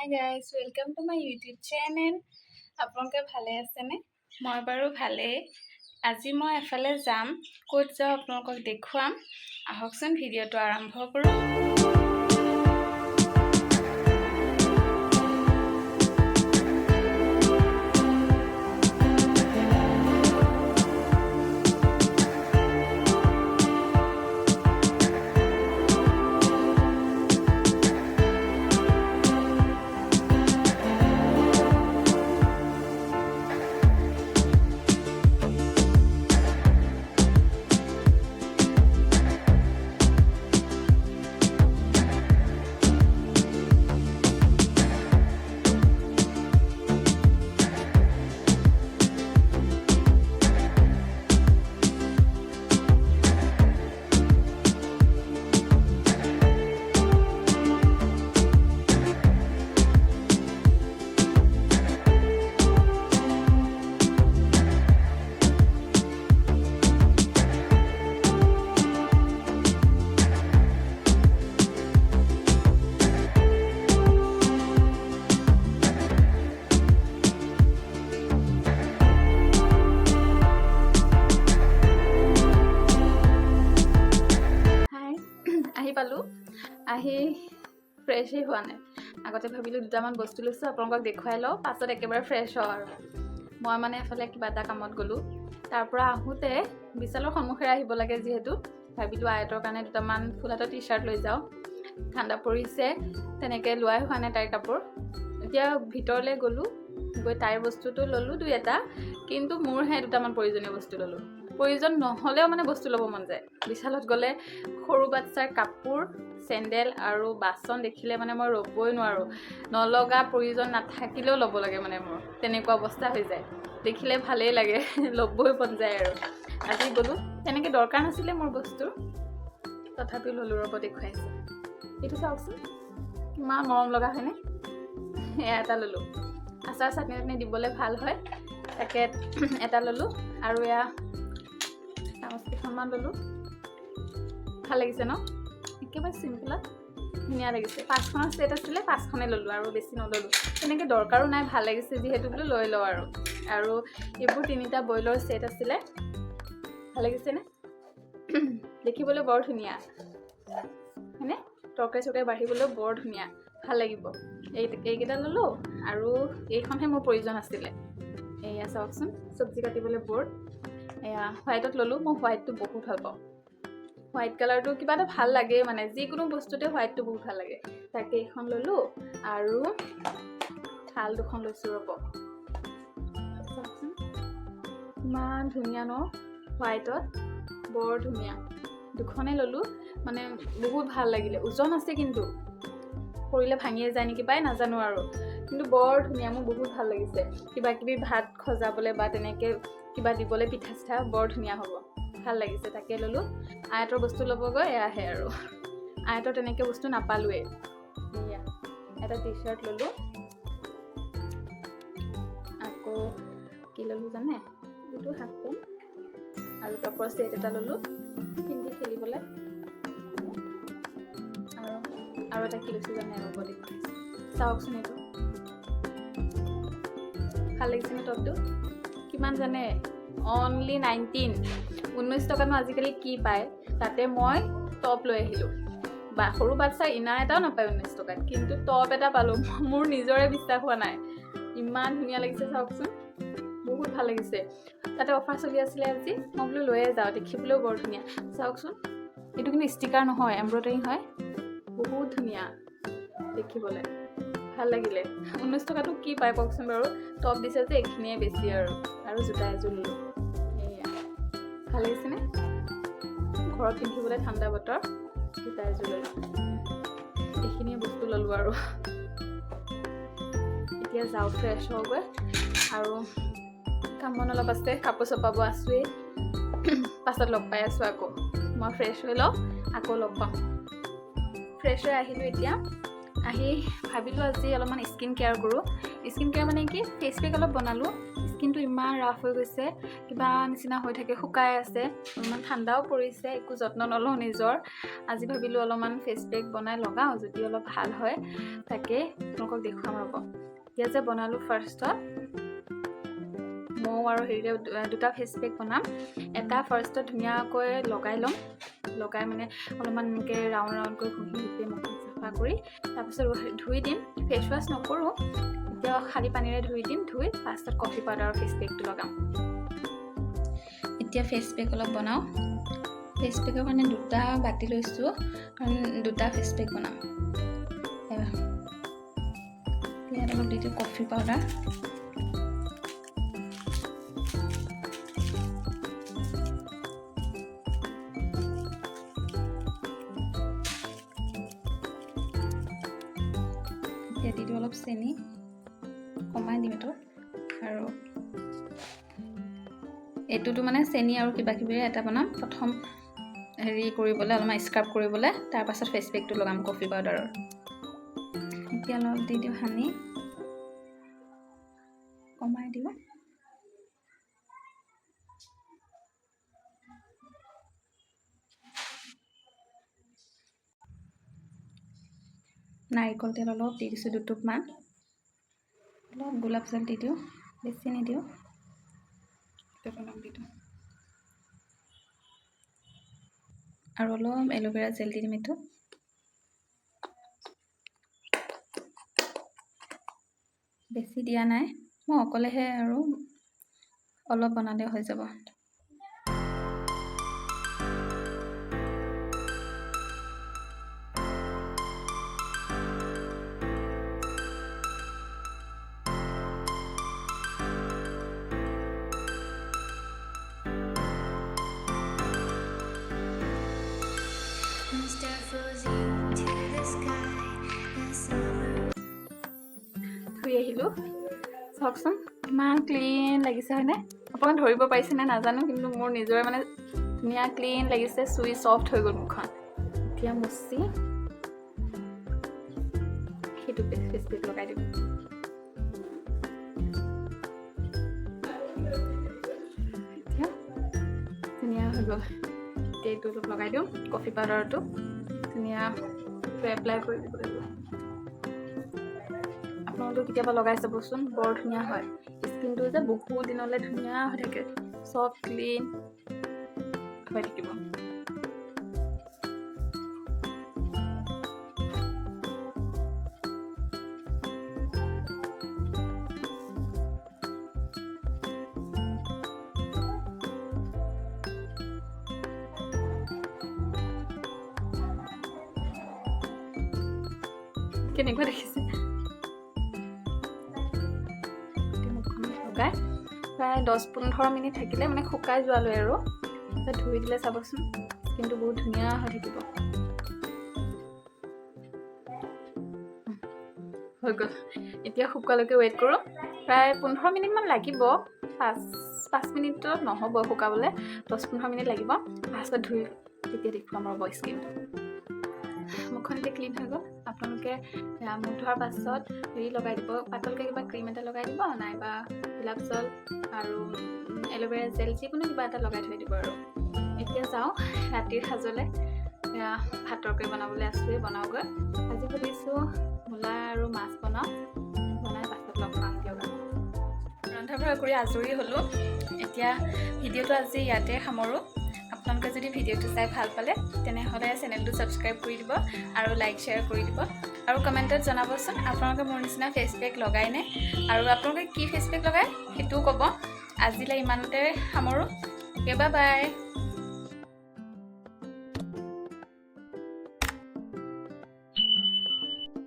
Guys, welcome to my YouTube channel. আপোনালোকে ভালে আছেনে? মই বাৰু ভালেই। আজি মই এফালে যাম। ক'ত যাওঁ আপোনালোকক দেখুৱাম। আহকচোন, ভিডিঅ'টো আৰম্ভ কৰোঁ। হাই, আহি পালোঁ। আহি ফ্ৰেছেই হোৱা নাই। আগতে ভাবিলোঁ দুটামান বস্তু লৈছোঁ, আপোনালোকক দেখুৱাই লওঁ, পাছত একেবাৰে ফ্ৰেছ হওঁ। আৰু মই মানে এফালে কিবা এটা কামত গ'লোঁ। তাৰ পৰা আহোঁতে বিশালৰ সন্মুখেৰে আহিব লাগে যিহেতু, ভাবিলোঁ আয়তৰ কাৰণে দুটামান ফুল হাতৰ টি চাৰ্ট লৈ যাওঁ। ঠাণ্ডা পৰিছে, তেনেকৈ লোৱাই হোৱা নাই তাইৰ কাপোৰ। এতিয়া ভিতৰলৈ গ'লোঁ, গৈ তাইৰ বস্তুটো ল'লোঁ দুই এটা, কিন্তু মোৰহে দুটামান প্ৰয়োজনীয় বস্তু ল'লোঁ। প্ৰয়োজন নহ'লেও মানে বস্তু ল'ব মন যায়। বিশালত গ'লে সৰু বাচ্ছাৰ কাপোৰ, চেণ্ডেল আৰু বাচন দেখিলে মানে মই ৰ'বই নোৱাৰোঁ। নলগা, প্ৰয়োজন নাথাকিলেও ল'ব লাগে, মানে মোৰ তেনেকুৱা অৱস্থা হৈ যায়। দেখিলে ভালেই লাগে, ল'বই মন যায়। আৰু আজি গ'লোঁ, তেনেকৈ দৰকাৰ নাছিলে মোৰ বস্তুৰ, তথাপিও ল'লোঁ। ৰ'ব, দেখুৱাইছে। এইটো চাওকচোন, কিমান মৰম লগা হয়নে? এয়া এটা ল'লোঁ। আচাৰ, চাটনি তাটনি দিবলৈ ভাল হয়, তাকে এটা ল'লোঁ। আৰু এয়া চামুচ কেইখনমান ল'লোঁ। ভাল লাগিছে ন? একেবাৰে চিম্পলত ধুনীয়া লাগিছে। পাঁচখনৰ ছেট আছিলে, পাঁচখনে ল'লোঁ আৰু বেছি নল'লোঁ। তেনেকৈ দৰকাৰো নাই। ভাল লাগিছে যিহেতু বোলো লৈ লওঁ। আৰু এইবোৰ তিনিটা বইলৰ ছেট আছিলে। ভাল লাগিছেনে? দেখিবলৈ বৰ ধুনীয়া হয়নে? তৰকাৰী চৰকাৰী বাঢ়িবলৈও বৰ ধুনীয়া, ভাল লাগিব। এইকেইটা ল'লোঁ আৰু এইখনহে মোৰ প্ৰয়োজন আছিলে। এয়া চাওকচোন, চব্জি কাটিবলৈ বৰ্ড। এয়া হোৱাইটত ল'লোঁ। মই হোৱাইটটো বহুত ভাল পাওঁ। হোৱাইট কালাৰটো কিবা এটা ভাল লাগে, মানে যিকোনো বস্তুতে হোৱাইটটো বহুত ভাল লাগে। তাকে এইখন ল'লোঁ আৰু থাল দুখন লৈছোঁ। ৰ'ব, চাওকচোন, ইমান ধুনীয়া ন? হোৱাইটত বৰ ধুনীয়া। দুখনে ল'লোঁ, মানে বহুত ভাল লাগিলে। ওজন আছে কিন্তু, পৰিলে ভাঙিয়ে যায় নেকি পাই, নাজানো আৰু। কিন্তু বৰ ধুনীয়া, মোৰ বহুত ভাল লাগিছে। কিবা কিবি ভাত সজাবলৈ বা তেনেকৈ কিবা দিবলৈ, পিঠা চিঠা বৰ ধুনীয়া হ'ব। ভাল লাগিছে, তাকে ল'লোঁ। আয়তৰ বস্তু ল'বগৈ এয়াহে আৰু আয়তৰ তেনেকৈ বস্তু নাপালোৱেই। এয়া এটা টি চাৰ্ট ল'লোঁ। আকৌ কি ল'লোঁ জানে? এইটো হাফ পেণ্ট আৰু টপৰ ছেট এটা ল'লোঁ পিন্ধি খেলিবলৈ। আৰু এটা কি লৈছোঁ জানে? ৰ'ব, দেখুৱাইছোঁ। চাওকচোন এইটো, ভাল লাগিছেনে টপটো? কিমান জানে? অনলি 19, 19 টকানো আজিকালি কি পায়? তাতে মই টপ লৈ আহিলোঁ। বা সৰু বাচ্ছাৰ ইনাৰ এটাও নাপায় 19 টকাত, কিন্তু টপ এটা পালোঁ। মোৰ নিজৰে বিশ্বাস হোৱা নাই। ইমান ধুনীয়া লাগিছে, চাওকচোন, বহুত ভাল লাগিছে। তাতে অফাৰ চলি আছিলে আজি, মই বোলো লৈয়ে যাওঁ। দেখিবলৈও বৰ ধুনীয়া, চাওকচোন। এইটো কিন্তু ষ্টিকাৰ নহয়, এম্ব্ৰইডাৰী হয়। বহুত ধুনীয়া দেখিবলৈ, ভাল লাগিলে। 19 টকাটো কি পায় কওকচোন বাৰু? টপ দিছে যে, এইখিনিয়ে বেছি। আৰু জোতা এযোৰ ল'লোঁ। এয়া, ভাল লাগিছেনে? ঘৰত পিন্ধিবলৈ ঠাণ্ডা বতৰ, জোতা এযোৰ ল'লোঁ। এইখিনিয়ে বস্তু ল'লোঁ আৰু এতিয়া যাওঁ, ফ্ৰেছ হওঁগৈ। আৰু কাম বন অলপ আছে, কাপোৰ চপাব আছোৱেই। পাছত লগ পাই আছোঁ আকৌ। মই ফ্ৰেছ হৈ লওঁ, আকৌ লগ পাম। ফ্ৰেছ হৈ আহিলোঁ। এতিয়া আহি ভাবিলোঁ আজি অলপমান স্কিন কেয়াৰ কৰোঁ। স্কিন কেয়াৰ মানে কি, ফেচ পেক অলপ বনালোঁ। স্কিনটো ইমান ৰাফ হৈ গৈছে, কিবা নিচিনা হৈ থাকে, শুকাই আছে, অলপমান ঠাণ্ডাও পৰিছে, একো যত্ন নলওঁ নিজৰ। আজি ভাবিলোঁ অলপমান ফেচ পেক বনাই লগাওঁ, যদি অলপ ভাল হয় তাকে আপোনালোকক দেখুৱাম ৰ'ব। এতিয়া যে বনালোঁ ফাৰ্ষ্টত মৌ আৰু হেৰিৰে দুটা ফেচ পেক বনাম। এটা ফাৰ্ষ্টত ধুনীয়াকৈ লগাই ল'ম, লগাই মানে অলপমান এনেকৈ ৰাউণ্ড ৰাউণ্ডকৈ ঘঁহি গোটেই মুখখন চাফা কৰি তাৰপিছত ধুই দিম। ফেচ ৱাছ নকৰোঁ, এতিয়া খালী পানীৰে ধুই দিম। ধুই ফাৰ্ষ্টত কফি পাউডাৰৰ ফেচ পেকটো লগাম। এতিয়া ফেচ পেক অলপ বনাওঁ। ফেচ পেকৰ কাৰণে দুটা বাতি লৈছোঁ, কাৰণ দুটা ফেচ পেক বনাম। ইয়াত অলপ দি দিওঁ কফি পাউডাৰ। এতিয়া দি দিওঁ অলপ চেনি, কমাই দিম এইটো। আৰু এইটোতো মানে চেনি আৰু কিবা কিবিৰে এটা বনাম প্ৰথম, হেৰি কৰিবলৈ অলপমান স্ক্ৰাব কৰিবলৈ, তাৰপাছত ফেচ পেকটো লগাম কফি পাউডাৰৰ। এতিয়া অলপ দি দিওঁ হানি, কমাই দিওঁ। নাৰিকল তেল অলপ দি দিছোঁ দুটোপমান, অলপ গোলাপ জল দি দিওঁ, বেছি নিদিওঁ, অলপ দি দিওঁ। আৰু অলপ এল'ভেৰা জেল দি দিম এইটো। বেছি দিয়া নাই, মই অকলেহে আৰু অলপ বনালে হৈ যাব। ধুই আহিলোঁ, চাওকচোন ইমান ক্লিন লাগিছে হয়নে? আপোনাক ধৰিব পাৰিছেনে নাজানো, কিন্তু মোৰ নিজৰে মানে ধুনীয়া ক্লিন লাগিছে, চুই চফ্ট হৈ গ'ল মুখখন। এতিয়া মুচি সেইটো ফেচ পেক লগাই দিম। এতিয়া ধুনীয়া হৈ গ'ল। এতিয়া এইটো অলপ লগাই দিওঁ, কফি পাউডাৰটো ধুনীয়া এপ্লাই কৰি দিব লাগিব। আপোনালোকে কেতিয়াবা লগাই চাবচোন, বৰ ধুনীয়া হয়। স্কিনটো যে বহু দিনলৈ ধুনীয়া হৈ থাকে, চফ্ট ক্লিন হৈ থাকিব। কেনেকুৱা দেখিছে? লগাই প্ৰায় 10-15 মিনিট থাকিলে মানে শুকাই যোৱালৈ আৰু ধুই দিলে চাবচোন স্কিনটো বহুত ধুনীয়া হৈ থাকিব। হৈ গ'ল। এতিয়া শুকোৱালৈকে ৱেইট কৰোঁ, প্ৰায় 15 মিনিটমান লাগিব। 5 মিনিটত নহ'ব শুকাবলৈ, 10-15 মিনিট লাগিব। পাছত ধুই তেতিয়া দেখুৱাম ৰ'ব স্কিনটো। মুখখন এতিয়া ক্লিন হৈ গ'ল। আপোনালোকে মুখ ধোৱাৰ পাছত হেৰি লগাই দিব, পাতলকৈ কিবা ক্ৰীম এটা লগাই দিব, নাইবা গোলাপ জল আৰু এল'ভেৰা জেল, যিকোনো কিবা এটা লগাই থৈ দিব। আৰু এতিয়া যাওঁ ৰাতিৰ সাজলৈ, ভাত তৰকাৰী বনাবলৈ আছোঁৱেই, বনাওঁগৈ। আজি ভাবিছোঁ মূলা আৰু মাছ বনাওঁ, বনাই পাছত লগ পাম দিয়ক। ৰন্ধা বঢ়া কৰি আজৰি হ'লোঁ। এতিয়া ভিডিঅ'টো আজি ইয়াতে সামৰোঁ। আপোনালোকে যদি ভিডিঅ'টো চাই ভাল পালে তেনেহ'লে চেনেলটো ছাবস্ক্ৰাইব কৰি দিব আৰু লাইক শ্বেয়াৰ কৰি দিব আৰু কমেণ্টত জনাবচোন আপোনালোকে মোৰ নিচিনা ফেচ পেক লগায়নে আৰু আপোনালোকে কি ফেচ পেক লগায় সেইটোও ক'ব। আজিলৈ ইমানতে সামৰোঁ। Okay, bye bye.